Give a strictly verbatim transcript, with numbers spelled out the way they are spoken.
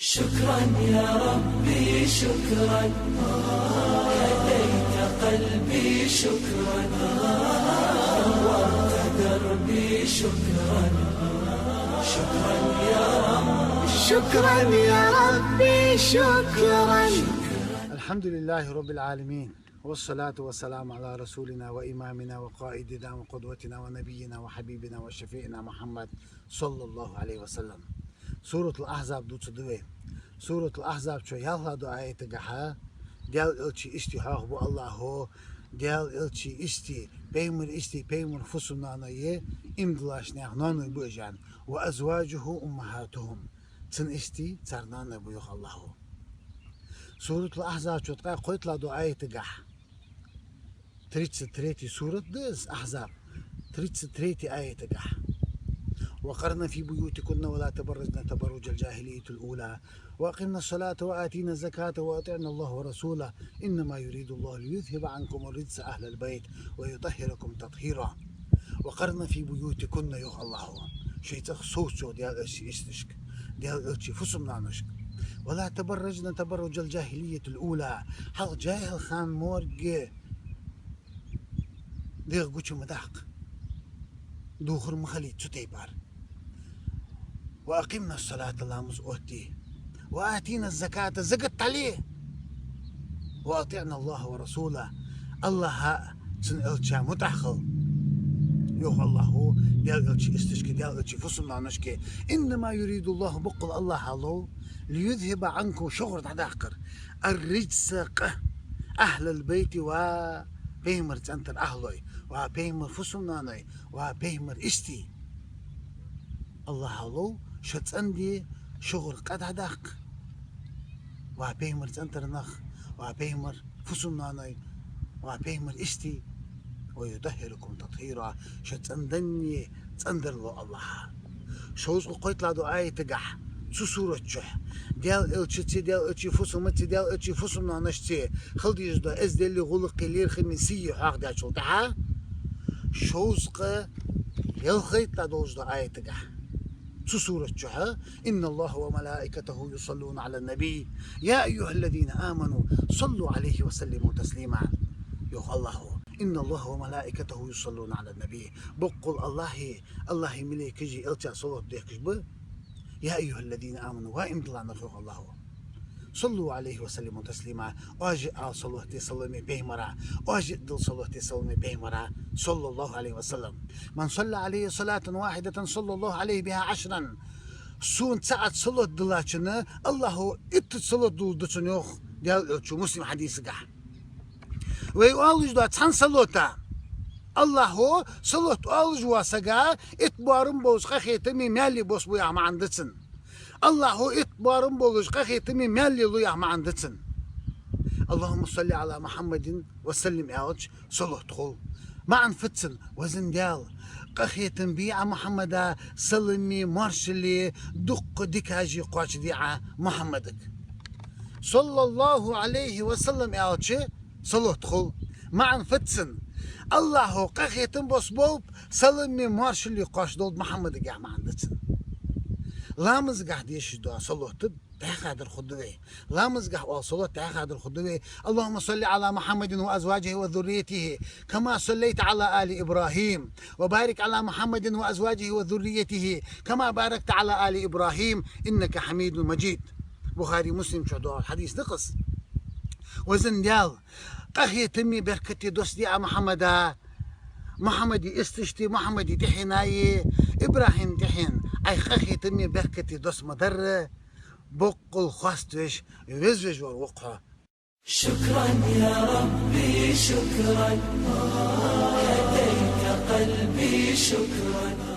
شكرا يا ربي، شكرا. هديت قلبي، شكرا. نورت دربي، شكرا. شكرا يا رب. شكرا يا ربي، شكرا. الحمد لله رب العالمين، والصلاة والسلام على رسولنا وإمامنا وقائدنا وقدوتنا ونبينا وحبيبنا وشفيعنا محمد صلى الله عليه وسلم. Суратул Ахьзаб дувцаргда вай. Суратул Ахьзаб чу ялхлагӀа долча аятагахьа Даьла элча истий хьоахабу АллахӀа, Даьла элча истий, пайхамар истий, пайхамара фусам-ноаной иман диллача наьха ноаной ба уж, аьнна. وأزواجه أمهاتهم. Цун истий цар ноаной ба, йоах АллахӀа. Суратул Ахьзаб чу ткъаь кхойтталагӀа долча аятагахьа, тридцать третий сурат да из, Ахьзаб, тридцать третий аятагахьа: وقرن في بيوتكن ولا تبرجن تبرج الجاهلية الأولى وأقمن الصلاة وآتين الزكاة وأطعن الله ورسوله إنما يريد الله ليذهب عنكم الرجس أهل البيت ويطهركم تطهيرا. وقرن في بيوتكن, йоах АллахӀа, шоай цӀагӀа совца, йоах, Даьла элча исташка, Даьла элча фусам-ноаношка. ولا تبرجن تبرج الجاهلية الأولى. Хьалха жахӀил хана морг дегӀа гуча ма даккха. Духар ма хилийта цу тайпара. وأقمن الصلاة, ламаз оттае. وآتين الزكاة, закат дӀале. وأطعن الله ورسوله. АллахӀа а цун элча а мутӀахьа хила, йоах АллахӀа, Даьла элча исташка, Даьла элча фусам-ноаношка. إنما يريد الله, боккъала АллахӀа лов, ليذهب عنكم, шугара дӀадаккхар, الرجس, къа, أهل البيت, ва пайхамара цӀентара ахьлой, ва пайхамара фусам-ноаной, ва пайхамара истий. АллахӀа лов шо цӀенде шугара къа дӀадаккха, ва пайхамара цӀентара нах, ва пайхамара фусам-ноаной, ва пайхамара истий. ويطهركم تطهيرا, шо цӀенданне цӀендар лов АллахӀа. Шовзткъаь кхойтталагӀа долча аятагахьа цу сурат чу Даьла элчацеи, Даьла элча фусамацеи, Даьла элча фусам-ноаношцеи хила дезаш дола эздели, гӀулакхи, лерхӀами, сийи хьоахадаьчул тӀехьагӀа, шовзткъаь ялхайтталагӀа долча аятагахьа цу сурат чу: إن الله وملائكته يصلون على النبي يا أيها الذين آمنوا صلوا عليه وسلموا تسليما, йоах АллахӀа. إن الله وملائكته يصلون على النبي. Боккъала АллахӀи, АллахӀа малайкаши элча салот дехкаш ба. يا أيها الذين آمنوا, ва иман дилла нах, йоах АллахӀа. صلوا عليه وسلموا تسليما. Оаш а ала салот, салам пайхамара. Оаш а дилла салот, салам пайхамара, صلى الله عليه وسلم. من صلى علي صلاة واحدة صلى الله عليه بها عشرا. Сона цаӀ салот диллачоа АллахӀа итт салот дулларгда цунна, йоах Даьла элчо Муслима хьадисагахьа. Вай оалаш дола цхьан салота АллахӀа салот оалаш вола сага итт боарам болаш къахетама маьле боссабу яха маӀан да цун. АллахӀа итт боарам болаш къахетама маьле лу яха маӀан да цун. اللهم صل على محمد وسلم аьлча, салот хул. МаӀан фуд цун? Везан Даьла, къахетам бе Ӏа Мухьаммада, салами, моаршали, дукха дикаши кхоачаде Ӏа Мухьаммадага. صلى الله عليه وسلم аьлча, салот хул. МаӀан фуд цун? АллахӀа къахетам боссаболба, салами, моаршали кхоачадолда Мухьаммадага яха маӀан да цун. Ламазагахьа дешаш дола салот дӀахадар хургда вай. Ламазагахьа оала салот дӀахадар хургда вай. اللهم صل على محمد وأزواجه وذريته كما صليت على آل إبراهيم وبارك على محمد وأزواجه وذريته كما باركت على آل إبراهيم إنك حميد مجيد. Бухари, Муслим чу доагӀа хьадис да-кх из. Везан Даьла, къахетами беркати доссаде Ӏа Мухьаммада, Мухьаммада исташта, Мухьаммада тӀехьенаи, ИбрахӀима тӀехьен Ӏайха къахетами беркати досса ма дарра, боккъала хоаставеш, везавеш вар ва-кх хьо. شكرا يا ربي، شكرا. هديت قلبي، شكرا.